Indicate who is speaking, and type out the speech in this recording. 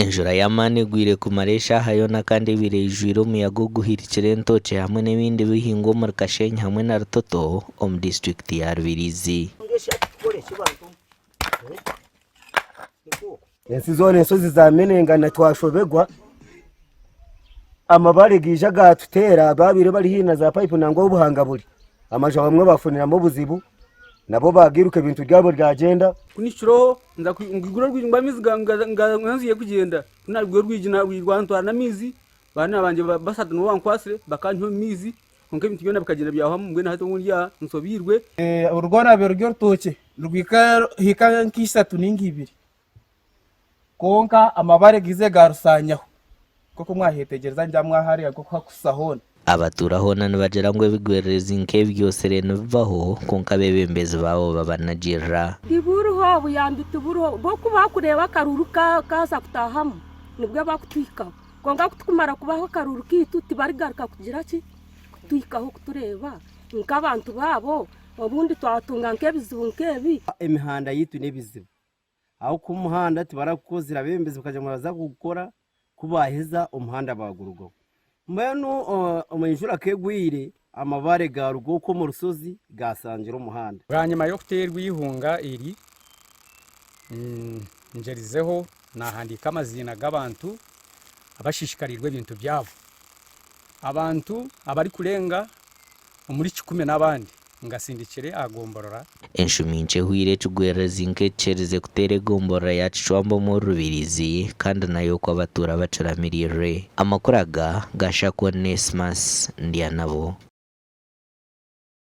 Speaker 1: Enjura y'amaani egwire kumara eshaaha yoona kandi ebaire eijwire omuyaga oguhirikire entookye hamwe n'ebindi bihingwa omuri Kashenyi hamwe na Rutoto omu disiturikiti ya Rubirizi.
Speaker 2: Ensi zoona enshozi zamenengana twashobegwa, amabare gaija gatuteera ababaire bari haihi na za payipu nangwa ahu obuhanga buri, amaju abamwe bafuniramu obuzibu nabo bagiruka ebintu byabo byagyenda.
Speaker 3: Ku nihikire nza ngigura orwigi ngu amaizi ganzire kugyenda, ku naagigura orwigi rwantwara n'amaizi, baana bangye bashatu nibo bankwatsire bakanyiha omu maizi kwonka ebintu byona bikagyenda byahwamu mbwenu hati obu ndi aha nsobeirwe.
Speaker 4: Orwo rwabaire ruri orutookye nirwihika nka ishatu nainga ibiri kwonka amabare gaizire gaarusaanyaho nk'oku mwaheetegyereza ningira mwahareeba nk'oku hakushusha hoona.
Speaker 1: Abatuura hoona nibagira ngu ebigwererezi nk'ebi byosire nibibaho kwonka abeebembezi baabo babanagirira.
Speaker 5: Tiburiho, obuyambi tiburiho. Bo ku bakureeba akaruru kaaza kutaahamu nibwo bakutuhikaho. Kwonka ku tukumara kubaha akaruru kaitu tibarigaruka kugira ki? Kutuhikaho kutureeba nk'abantu baabo obundi twatunga nk'ebizibu nk'ebi.
Speaker 6: Emihanda yaitu n'ebizibu ahabw'okuba omuhanda tibaragukozire abeebembezi bakagira ngu nibaza kugukora ku baaheza omuhanda baagurugaho. Mbwenu enjura ku egwire amabaare gaaruga okwo omu rushozi gaasangira omuhanda.
Speaker 7: Bwanyima y'okuteerwa eihunga eri, ngyerizeho naahandiika amaziina g'abantu abashiishikariirwe ebintu byabo. Abantu abarikurenga omuri kikumi n'abandi ngasindikire aha gomborora.
Speaker 1: Enshumi nkye ehweire ekigwererezi nk'ekikirize kuteera egomborora ya Kicwamba omuri Rubirizi kandi nayo oku abatuura bakiramiriirire. Amakuru aga gashakwa Onesmus Ndyanabo.